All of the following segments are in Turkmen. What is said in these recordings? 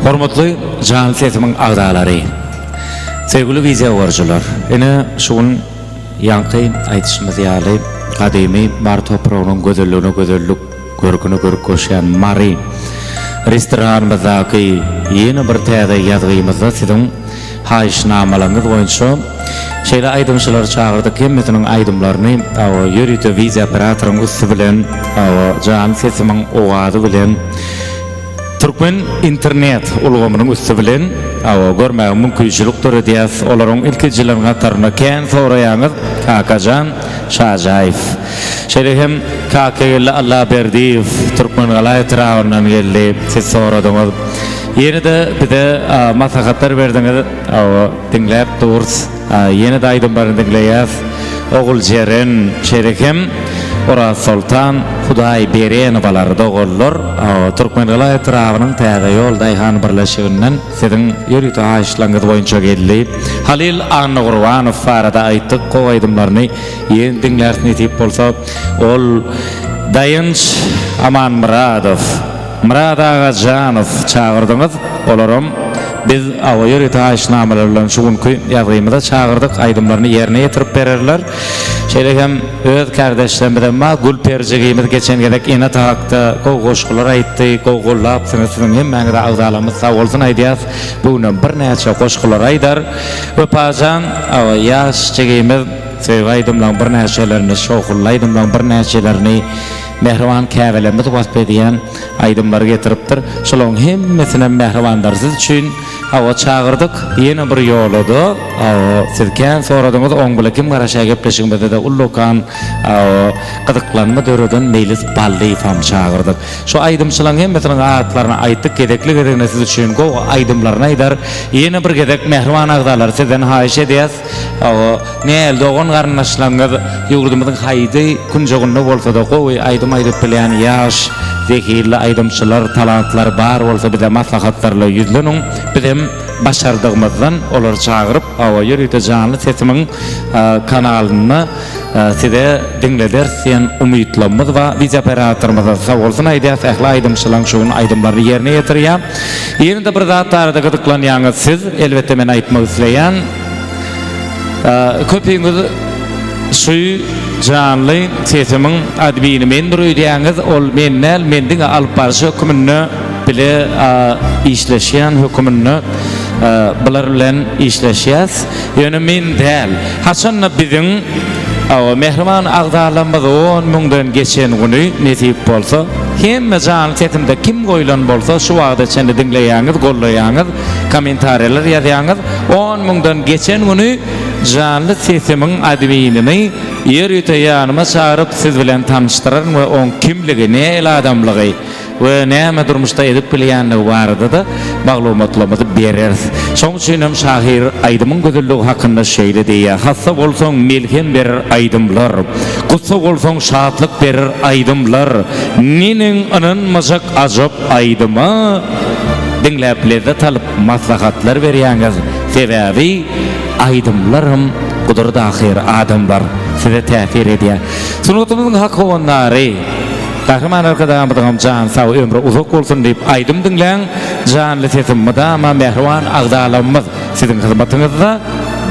Hormatly Janly Sesimiň agzalary! Söýgüli wideogörüjiler! Ine, şu gün ýaňky aýdyşymyz ýaly, gadymy Mary topragynyň gözelligine gözellik, görküne görk goşýan Mary restoranymyzdaky ýene bir täze ýazgymyzda siziň haýyşnamalaryňyz boýunça şeýle aýdymçylary çagyrdyk, hemmesiniň aýdymlaryny ýörite wideooperatoryň üsti bilen, janly sesimiň owazy bilen Türkmen internet ulgamynyň üsti bilen görmäge mümkinçilik döredýäs. Olaryň ilkinjileriň hatarynda kän soraýaňyz Kakajan Şajaýew. Şeýle hem Kakageldi Allaberdiýew Türkmengala etrabyndan geldi. Siz soradyňyz. Ýene-de bize maslahatlar berdiňiz. Diňläp durus. Ýene-de aýdymlaryny diňleýäs. Oguljeren, şeýle hem Orazsoltan Hudaýberenowalar doganlar Türkmengala etrabynyň Täze ýol daýhan birleşiginden siziň ýörite haýyşlaryňyz boýunça geldi. Halyl Annagurbanow barada aýtdyk, gowy aýdymlaryny ýene diňläris nesip bolsa. Ol Daýanç Amanmyradow. Myrat Agajanow çagyrdyňyz, olaram biz awa ýörite haýyşnamalar bilen şu günki ýazgymyza çagyrdyk, aýdymlaryny ýerine ýetirip bererler. Şeýle hem öz kärdeşlerimizem bar, Gülperi jigimiz geçen gezek ene-ata hakda gowy goşgular aýtdy, gowy gollapsyňyz, siziň hemmäňize agzalarymyz sag bolsun aýdýas, bu günem birnäçe goşgular aýdar. Wepajan awa ýaş jigimiz söýgi aýdymlaryň birnäçelerini, şowhunly aýdymlaryň birnäçelerini Mähriban käbelerimiz wasp edýän aýdymlary getiripdir. Şolaryň hemmesinem mähribanlar siz üçin hawa çagyrdyk. Ýene bir ýola-da hawa siz kän soradyňyz oň bile kim garaşýar gepleşigimizde-de ullakan hawa gyzyklanma döreden Meýlis Ballyýewam çagyrdyk. Şu aýdymçylaryň hemmesiniň atlaryny aýtdyk gezekli-gezegine siz üçin gowy aýdymlaryny aýdar. Ýene bir gezek mähriban agzalar sizden haýyş edýäs. Hawa, näl dogan-garyndaşlaryňyz ýurdumyzyň haýsy künjeginde bolsa-da gowy aýdym aýdyp bilýän ýaş, zehinli aýdymçylar, talantlar bar bolsa bize maslahatlarla ýüzleniň, bizem başardygymyzdan olary çagyryp, hawa, ýörite Janly sesimiň kanalynda size diňlederis diýen umytlarymyz bar. Wideooperatorymyza sagbolsun aýdýas, ähli aýdymçylaryň şu gün aýdymlaryny ýerine ýetirýär. Ýene-de bir zat barada gyzyklanýaňyz siz, elbetde men aýtmak isleýän. Köpüňiz şu janly sesimiň admini mendir öýdýäňiz, ol men däl, men diňe alyp baryjy höküminde bile işleşýän höküminde bular bilen işleşýäs. Ýöne men däl. Haçanda biziň mähriban agzalarymyz on müňden geçen güni nesip bolsa, hemme janly sesimde kim goýlan bolsa şu wagta çenli diňleýäňiz, gollaýaňyz, kommentariýalar ýazýaňyz. On müňden geçen güni janly sesimiň adminini ýörite ýanyma çagyryp siz bilen tanyşdyraryn we oň kimligi, nähili adamlygy we näme durmuşda edip bilýänligi barada-da maglumatlarymyzy bereris. Şoň üçin hem şahyr aýdymyň gözelligi hakynda şeýle diýýär, Hassa bolsaň melhem berer aýdymlar, gussa bolsaň şatlyk berer aýdymlar, neneň ynanmajak ajap aýdyma diňläp lezzet alyp maslahatlar berýäňiz, sebäbi aýdymlaram gudrat ahyry adamlar size täsir edýär. Sungatymyzyň hak howandary Gahryman Arkadagymyzyňam jany sag ömri uzak bolsun diýip aýdym diňläň janly sesim mydama mähriban agzalarymyz siziň hyzmatyňyzda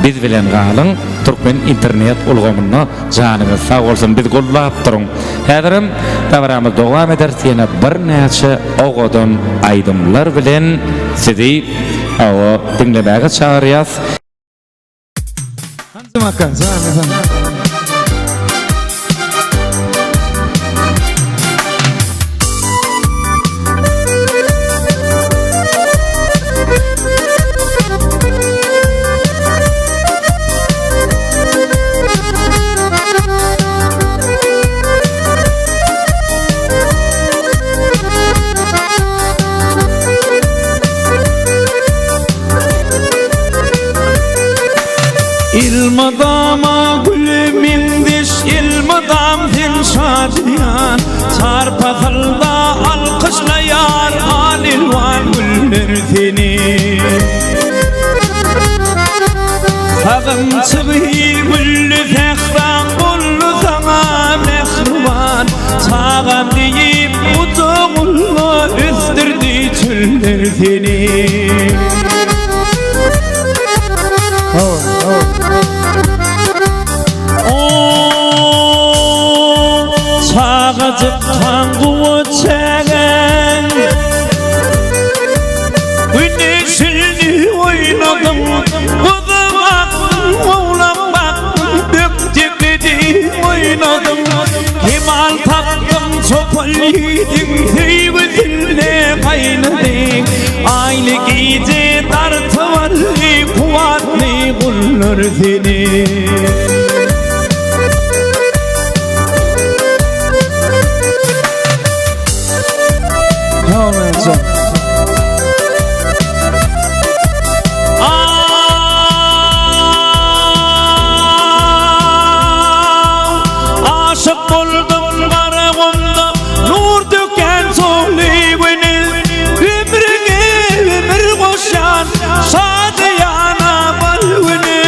biz bilen galyň türkmen internet ulgamynda janyňyz sag bolsun bizi gollap duruň häzirem dabaramyzy dowam ederis ýene birnäçe owadan aýdymlar bilen sizi hawa diňlemäge çagyrýas. Elmydama güle meňzeş elmydam sen şadyýan Çar pasylda alkyşlaýar al-elwan güller seni Sazyň çygy gülli sähraň boldy saňa mähriban Çagam diýip gujagyna ösdürdi çöller. seni. Çagajyk kanguwa çägäň Güneşini oýnadyň Guzy bakdyň, owlak bakdyň Bökjekledi oýnadyň Kemal tapdyň çopan ýigidiň Söýgüsinde gaýnadyň Aýly gije dartyp aldy Kuwwatly gullar seni. Aşyk boldum Garagumda Nur döken sowly güne Ömrüňe ömür goşýan Şadyýana bal güne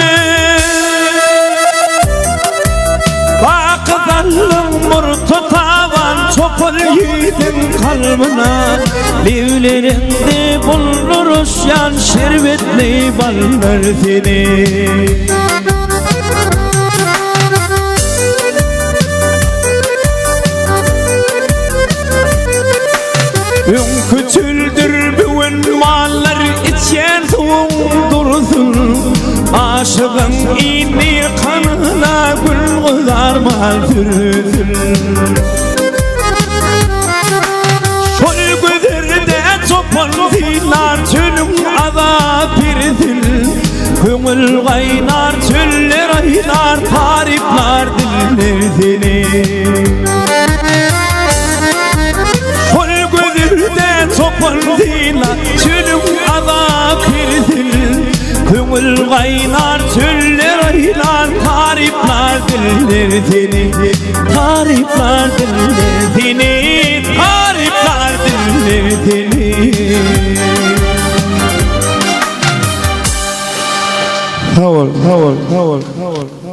Baky saldyň murty taban Çopan ýigidiň kalbyna Lebleriňde bulduruşýan Şerbetli ballar seni. Öňki çöldür böwen mallar içýän suwuň dursun Aşygyň indi kanyna gül gyzarman sürüsün Şol gözerde çopan synlar çölüň azap pirsin Köňül gaýnar çöller aýlar taryplar diller seni Şol gözelde çopan zyna Çölüň azap persin Köňül gaýnar çöller aýlar Taryplar diller seni Taryplar diller seni Taryplar diller seni Sag bol, sag bol, sag bol, sag bol.